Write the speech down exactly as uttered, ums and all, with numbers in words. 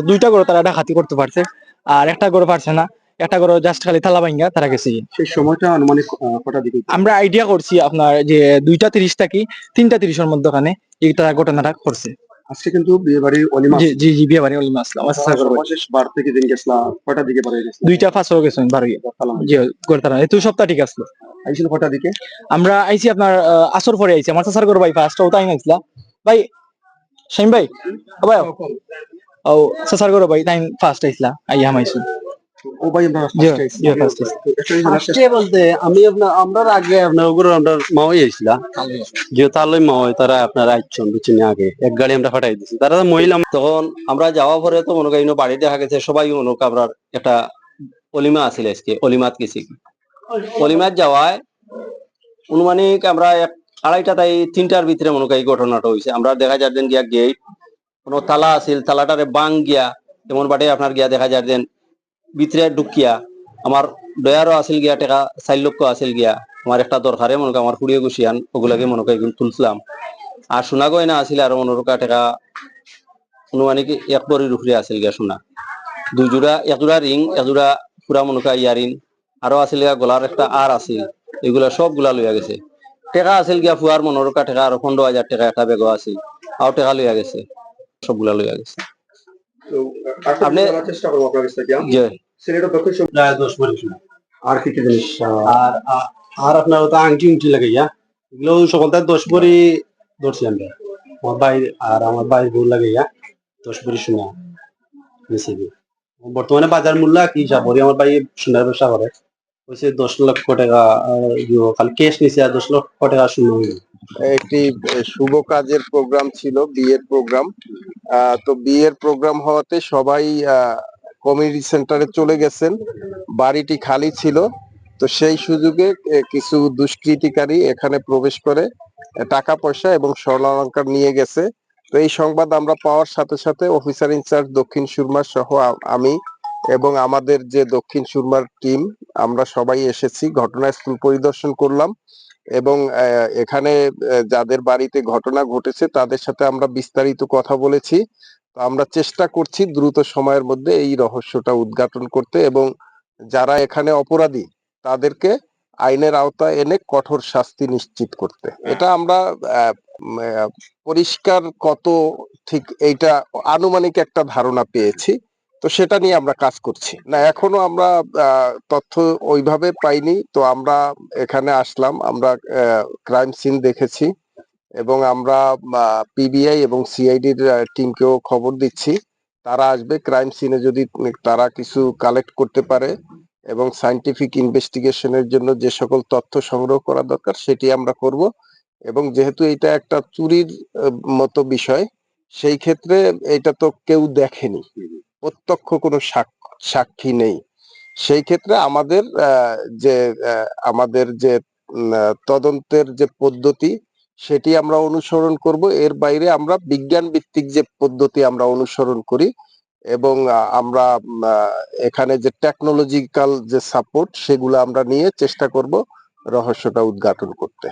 দুইটা ঘরো তারা ডাকাতি করতে পারছে, আর একটা ঘরো পারছে না, একটা ঘরো just খালি তালা ভাঙ্গা তারা গেছে। সেই সময়টা আনুমানিক আহ, কটার দিকে? আমরা আইডিয়া করছি আপনার যে দুইটা তিরিশ থাকি তিনটা তিরিশর মধ্যখানে এই তারা ঘটনাটা করছে। আজকে কিন্তু বিয়ে বাড়ির অলিমা জি আছে। জি জি, বিয়ে বাড়ি অলিমা আসলাম। আচ্ছা, তারা সর্বশেষ বাড়িতে কি দিন গেছিলা, কটা দিকে বাড়ি গেছিলা? দুইটা পাঁচও গেছে বাড়ি। তালা জি, ঘর তালা। এই তো সপ্তাহ ঠিক আসলো। আইছিল কটা দিকে? আমরা আইছি আপনার আহ, আসর পরে আইছি। আমার চাচার ঘর ভাই ফার্স্ট, ও তাই আইছিলা। ভাই, শাহিম ভাই, ও ভাই, ও চাচার ঘর ভাই তাই ফার্স্ট আইছিলা, আইয়া হামাইছি। ও ভাই, আমরা জি, first আইছি। জি, first আইছি। তো একটা জিনিস জানার চেষ্টা ফার্স্টে বলতে আমি আপনার, আমরা আগে আপনার ওগুলো আমরা মাওই আইছিলা, যে তার লই মাওই তারা আপনার আইছন বুঝছেন আগে এক গাড়ি আমরা ফাটাই দিছি, তারা তো মহিলা। তখন আমরা যাওয়ার পরে তো মনে করি ইনো বাড়ি দেখা গেছে সবাই মনে করি আমরা একটা অলিমা আছিল আজকে, অলিমাত গেছি। অলিমাত যাওয়ায় আনুমানিক আমরা এক আড়াইটা তাই তিনটার ভিতরে মনে করি এই ঘটনাটা হয়েছে। আমরা দেখা যার দিন গিয়া গেট কোনো তালা আছিল, তালাটারে বাং গিয়া এমন বাটে আপনার গিয়া দেখা যার দিন ভিতরে ঢুকিয়া আমার ডয়ারও আছিল গিয়া টেকা চার লক্ষ আছিল গিয়া। আমার একটা দরকারে মনে করি আমার কুড়িয়ে গুছিয়ান ওগুলাকে মনে করি এগুলো তুলছিলাম। আর সোনা গয়না আছিল আরো মনে রকা টেকা আনুমানিক এক ভরির উপরে আছিল গিয়া সোনা। দুই জোড়া, এক জোড়া রিং, এক জোড়া পুরা মনে করি ইয়ারিং, আরো আছিল গিয়া গলার একটা আর আছিল, এগুলা সবগুলা লইয়া গেছে। টেকা আছিল গিয়া ফুয়ার মনে রকা টেকা আরো পনেরো হাজার টেকা একটা ব্যাগও আছিল, আরো টেকা লইয়া গেছে, সবগুলা লইয়া গেছে। তো আহ, আরেকটা আপনি- জিনিস জানার চেষ্টা করবো আপনার কাছে কি যে সিলেটের দক্ষিণ সম- প্রায় দশ ভরি সোনা। আর কি কি জিনিস আহ, আর আর- আর আপনার ওটা আংটি উংটি লাগাইয়া এগুলো সকলটা দশ ভরি ধরছি আমরা। আমার ভাই আর আমার ভাই বউ লাগাইয়া দশ ভরি সোনা নিছি। বর্তমানে বাজার মূল্য কি হিসাব করি আমার ভাই সোনার ব্যবসা করে, হয়েছে দশ লক্ষ টাকা। আহ, ইয়ে, খালি ক্যাশ নিছে আর দশ লক্ষ টাকা সোনা হইল। একটি আহ, শুভ কাজের প্রোগ্রাম ছিল, বিয়ের প্রোগ্রাম। আহ, তো বিয়ের প্রোগ্রাম হওয়াতে সবাই কমিউনিটি সেন্টারে চলে গেছেন, বাড়িটি খালি ছিল। তো সেই সুযোগে আহ, কিছু দুষ্কৃতিকারী এখানে প্রবেশ করে আহ, টাকা পয়সা এবং স্বর্ণালংকার নিয়ে গেছে। তো এই সংবাদ আমরা পাওয়ার সাথে সাথে অফিসার ইনচার্জ দক্ষিণ সুরমা সহ আ- আমি এবং আমাদের যে দক্ষিণ সুরমার টিম, আমরা সবাই এসেছি, ঘটনাস্থল পরিদর্শন করলাম এবং আহ, এখানে আহ, যাদের বাড়িতে ঘটনা ঘটেছে তাদের সাথে আমরা বিস্তারিত কথা বলেছি। তো আমরা চেষ্টা করছি দ্রুত সময়ের মধ্যে এই রহস্যটা উদ্ঘাটন করতে এবং যারা এখানে অপরাধী তাদেরকে আইনের আওতায় এনে কঠোর শাস্তি নিশ্চিত করতে। এটা আমরা আহ, উম, আহ, পরিষ্কার কত ঠিক এইটা আনুমানিক একটা ধারণা পেয়েছি। তো সেটা নিয়ে আমরা কাজ করছি। না, এখনো আমরা আহ, তথ্য ওইভাবে পাইনি। তো আমরা এখানে আসলাম, আমরা ক্রাইম সিন দেখেছি এবং আমরা পিবিআই এবং সিআইডির টিমকেও খবর দিচ্ছি। তারা আসবে, ক্রাইম সিনে যদি তারা কিছু কালেক্ট করতে পারে এবং সায়েন্টিফিক ইনভেস্টিগেশনের জন্য যে সকল তথ্য সংগ্রহ করা দরকার সেটি আমরা করব। এবং যেহেতু এটা একটা চুরির আহ, মতো বিষয়, সেই ক্ষেত্রে এটা তো কেউ দেখেনি, প্রত্যক্ষ কোনো সাক- সাক্ষী নেই। সেই ক্ষেত্রে আমাদের আহ, যে আহ, আমাদের যে উম, আহ, তদন্তের যে পদ্ধতি সেটি আমরা অনুসরণ করব। এর বাইরে আমরা বিজ্ঞান ভিত্তিক যে পদ্ধতি আমরা অনুসরণ করি এবং আহ, আমরা উম, আহ, এখানে যে টেকনোলজিক্যাল যে সাপোর্ট সেগুলো আমরা নিয়ে চেষ্টা করব রহস্যটা উদ্ঘাটন করতে।